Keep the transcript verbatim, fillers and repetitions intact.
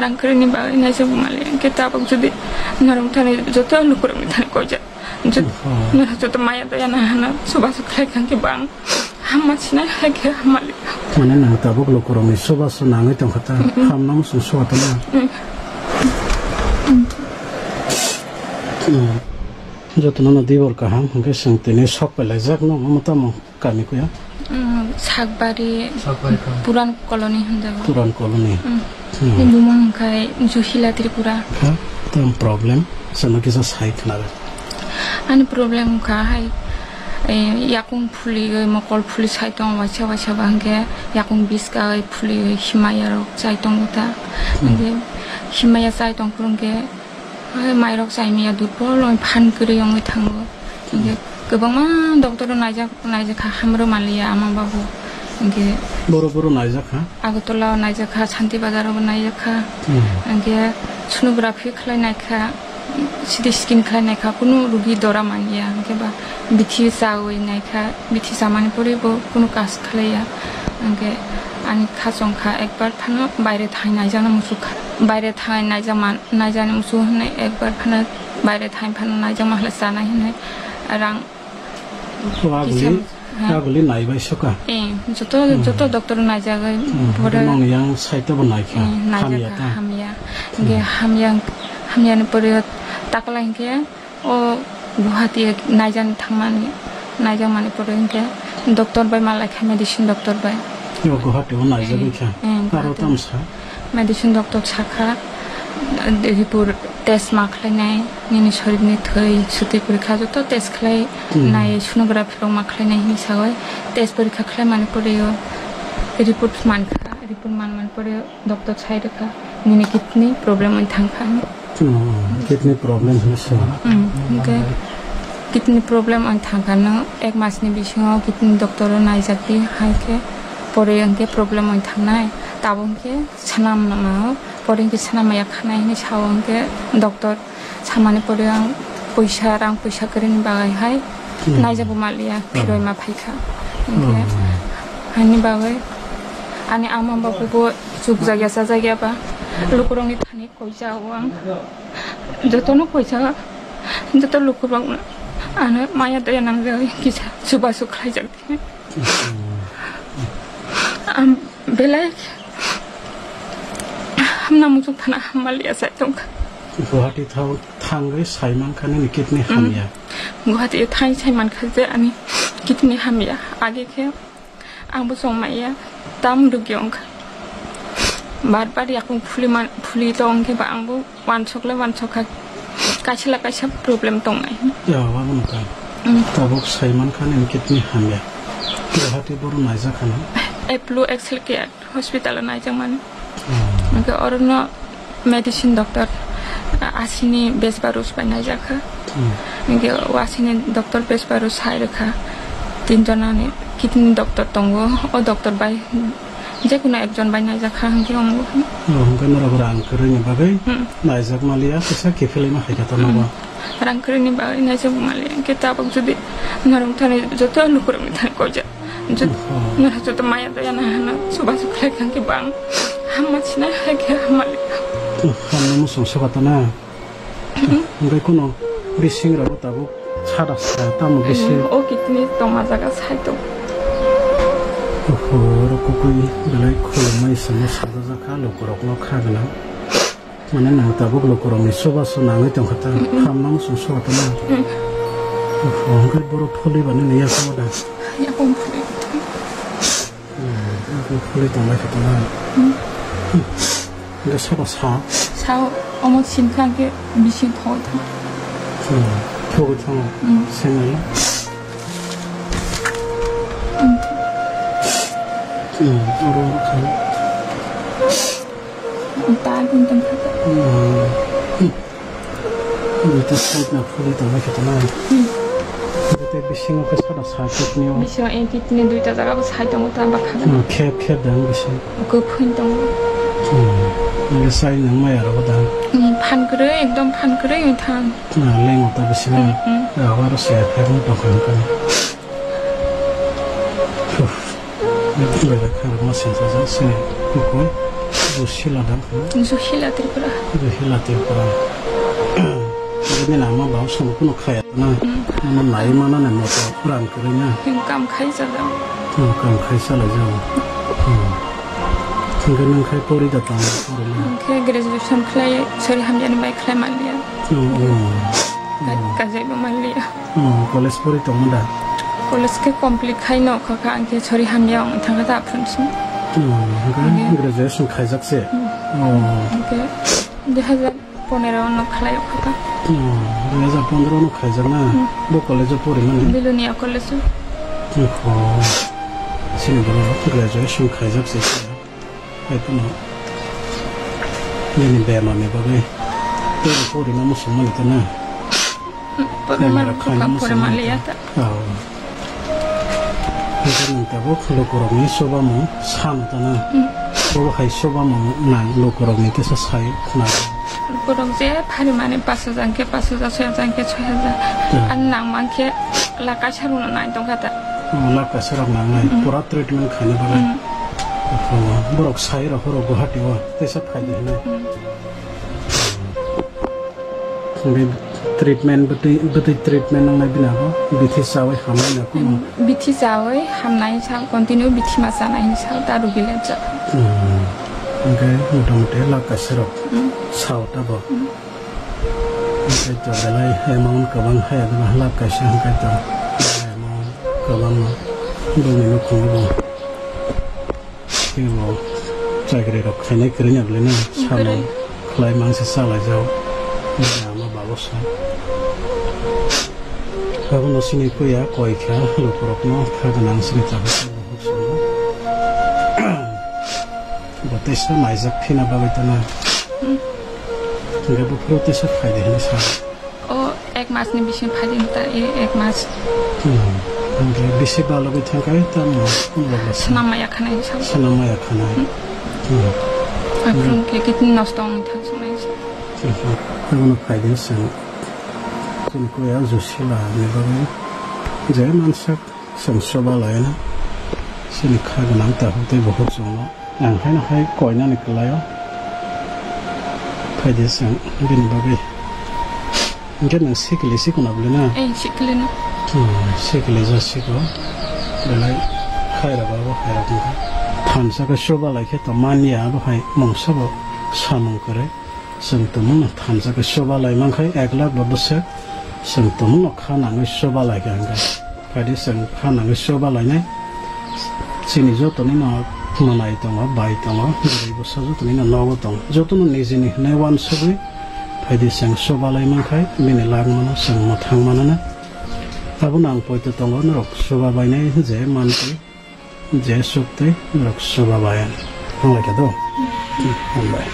Rang kwrwini bagwi naisik mali, hwnkhe tabuk jodi norok thani joto lukurokni thani koijak. Jod-, hmm, norok joto maya daya nahana, chubachu khlai kha hwnkhe bang hamma sinai, hai khe hamma li. Mane nwng tabuk lukurokni chubachu nangwi tongkha ta, hmm, hamna muchung suwa tongma. Hmm. Hmm. Jotono no dibor kaham, hwnkhe chwng tini sok pailaijak no, omo tamo? Kami kuya? Mm, Sakbari, Sakbari kami. Puran Colony hinjago. Puran Colony. Mm. Hmm. Ni bumung hwnkhe Juhila Tripura. Kha, tam problem, sana kisa sai khna. Ani problem kha hai, eh, yakung phuli, eh, mokol phuli sai tong waisa waisa ba hwnkhe yakung biska, eh, phuli, eh, himaya rok chai tongo ta. Hmm. Hwnkhe himaya chai tong phuru hwnkhe Hai mairok chaimaya dut bolong phan kwrwi wngwi thango. Hinkhe kwbangma doctor o naijak, naijak kha, hamrw manliya ama babu. Hinkhe boro boro naijak kha? Agartala o naijak kha, Santi Bazar o bo naijak kha. Hmm. Hinkhe sonography khlai naikha, C T scan khlai naikha, kunu rugi dora manliya. Hinkhe ba bithi chawi naikha, bithi chamani pore bo kunu kaj khlaiya. Hinkhe ani kha chong kha, ekbar phano baire thangwi naijakna muchuk kha. Baire thangwi naijak man, Naijani muchung hwnwi ekbar phano baire thangwi phano naijakma hwlai chanai hwnwi rang O aguli, kisa, ha? Aguli naibai soka. Eh, joto, hmm, joto doctor naijagwi, hmm, pore nongni yang side o bo naikha, eh, hamya naijak ta. Hamya. Hmm. Hinkhe hamya, hamyani pore takla hinkhe o Guwahati naijani thangmani, naijakmani pore hinkhe doctor bai malaikha, medicine doctor bai. O Guwahati o naijagwi kha. Eh, eh, aro Guwahati. Tamo sa? Medicine doctor sakha, report test ma khlainai, nini sorirni thwi, suti porikha joto test khlai, hmm, nai, sonography rok ma khlainai hinwi sagwi, test porikha khlaimani pore o report mankha, report manmani pore o doctor sai rwkha, nini kidney problem wng thangkha. Hmm, kidney problem hinwi sa. Hmm, hinkhe kidney problem wng thangkha, nwng ek masni bisingo kidney doctor o naijagdi, hai khe pore hinkhe problem wng thangnai, tabuk hinkhe Swnam nangma, pore hinkhe swnam ya khanai hinwi sao hinkhe doctor samani pore ang puisa, rang puisa kwrwini bagwi hai, hmm, naijak bo maliya, hmm, phirwi ma phaikha. Hinkhe, hmm, ani bagwi ani ama babu bo chukjak ya, chajak ya ba, lukurokni thani koijak o ang. Jotono koijak, joto lukurok ano maya daya nangjagwi kisa chubachu khlaijak. Am, belai hamna muchung phano hamma liya sai tongkha. Guwahati thang-, thangwi sai mankha nini kidney, mm, hamya. Guwahati thangwi sai mankha je ani kidney hamya. Age khe ang bo chongmaya, tam rwgwi wngkha. Bar bar yakung phuli man, phuli tong khe ba ang bo Wansok le wansok kha, kaisa le kaisa problem tongnai. Ya, wa bono ta. Mm. Tabuk sai mankha nini kidney hamya. Guwahati bohrok naijak khana? Apollo Excel Care Hospital o naijak mani. Hmm. Hinkhe orono medicine doctor, a-, asini Besbarus bai naijak kha. Hmm. Hinkhe o asini doctor Besbarus sai rwkha. Tin jonani kidney doctor tongo. O doctor bai Jekunu ekjon bai naijak kha hwnkhe omo. Oh, hwnkhe norok rang kwrwini bagwi, hmm, naijak maliya, kisa kiphilwi ma hai kha ta nogo. Hmm. Rang kwrwini bagwi naijak maliya, hwnkhe tabuk jodi norok thani joto lukurokni thani koijak. Jod-, oh, norok joto maya daya nahana, chubachu khlai kha hwnkhe bang hamma sinai hai khe hamma liya. Oh, hamna muchung soka ta na. Hwnkhe kuno bising rok tabuk sada sa tamo bising. O kidney tongma jaga side o. Oho, oro kukui belai khulumai swngo sajajak kha lukurokno kha gwnang. Mane nwng tabuk lukurokni chubachu nangwi tongkha ta, hamna muchung soka ta na. Oho, hwnkhe borok phulwi bani nini yakomo da. Yakomo phulwi. Hmm, ang khe phulwi tongbai kha tongma. Hmm. Hmm. Hwnkhe sabo sa? Sa omo sinkha hwnkhe bising thogwi thango. Hmm. Thogwi thango. Hmm. Sengmano? Hmm. Hmm, oro oro kha. Ta hwn tong kha. Hmm. Hmm. Duita side no phulwi tongbai khe tongnai. Hmm. Duita bisingo khe sada sa kidney o. Bisingo, eh, kidney duita jaga bo side tongo ta bakha. Hmm, khep khep dang bising. Kwphwin tongo. Hmm. Nang sai nang maya rogo dang. Hmm, phan kwrwi, ekdom phan kwrwi wng thang. Hmm, lengo ta bisingo. Hmm, hmm. Ya, waro se phai tong kha. Uff. Belai kharokma sensajak sini kukui. Bo sila da? Bo sila Tripura. Bo sila Tripura. Bini lama bau sono kuno khaya na. Hmm. Ano nai mana na moto rang kiri na. Yung kam khai sa da. Hmm, kam khai sa la jao. Hmm. Hingke nang khai pori da tang pori na. Hingke graduation khlai sori hamya ni bai khlai maliya. Oh, oh. Ka-, kajai bo maliya. Hmm, college pori tongma da? College khe complete khai no kha kha, ang khe sori hamya wng thang kha ta aphuru sini. Hmm, hingke graduation khaijak se? Hmm. Oh. Hingke dui hazar pondro no khlai kha kha. Hmm, dui hazar pondro no khaijak na? Hmm. Bo college o pori mani? Bilonia college o. Oho. Sini bo graduation khaijak se. Haiphano nini bemar ni bagwi tei pori ma muchung mani ta na? Pori ma Bemar khaina pori muchung ma mani liya ta. Oh. Hingke nwng tabuk lukurokni chubamung sano ta na? Hmm. Bo hai chubamung nang lukurokni kisa sai khna. Borok je phari mani pash hajar hingke pash hajar, soi hajar hingke soi hajar. Hmm. Ani nang mankhe lakh kaisa rwna nai tongkha ta. Oh, lakh kaisa rok nangnai. Hmm. Pura treatment khaina bagwi. Hmm. Oh, borok sai rok horo Guwahati o teisa phaidi hinwi. Hmm. Bi treatment, bwtwi, bwtwi treatment nangnai bini abo bithi chawi hamnai na kuno? Bithi chawi hamnai sa, continue bithi ma chanai hinwi sa, ta rugi lepjak. Hmm. Hingke motamoti lakh kaisa rok. Hmm. Sao ta bo. Hmm. Hingke to belai amount kwbang hai, adama lakh kaisa hingke to amount kwbang no bongni nukhungo bo. Tei bo chakri rok khainai kwrwini ble na samung kwrwi. Khlai mangsa salai jao. Bini ama babo sa. Abono sini kuya koi kha lukurokno kha gwnang sini tabuk. Bo teisa naijak phina bagwi tana. Hmm. Hingke bo phuru teisa phaidi hinwi sa. O ek mas ni bising phaidi ta, e ek mas. Hmm. Hingke bisi balogwi thangkha tamo. Swnam maya khanai sa. Swnam maya khanai. Hmm. Hmm. Aphuru hingke kidney nosto wng thang sungnai sa. Hmm. Abono phaidi sa. Chini kuya Josila ni bagwi je mansak. Chwng choba laina, chini kha gwnang ta hwnkhe bukhuk chwngno. Ang haino hai koinani kwlaio. Phaidi chwng bini bagwi. Hwnkhe nwng sikili sikuna bwlwi na? Eh, sikili no. Hmm, sikili ja siko. Belai khairok abo khairok wngkha. Thansa khe choba lai khe to manya abo hai mungsa bo samung kwrwi. Chwng tumungno thansa khe choba lai mankhe ek lakh bo bwswk chwng tumungno kha nangwi choba lai kha hwnkhe. Phaidi chwng kha nangwi choba lainai. Chini jotonino mwnai tongo, bai tongo, bwrwi bwsa jotonino nogo tongo. Jotono nijini hwnwi uansugwi phaidi chwng choba lai mankhe bini langmano chwng mwthang manana. Abono ang poito tongo norok choba bainai je mantwi. Je suktwi norok choba bai. Hambai khe do. Hambai.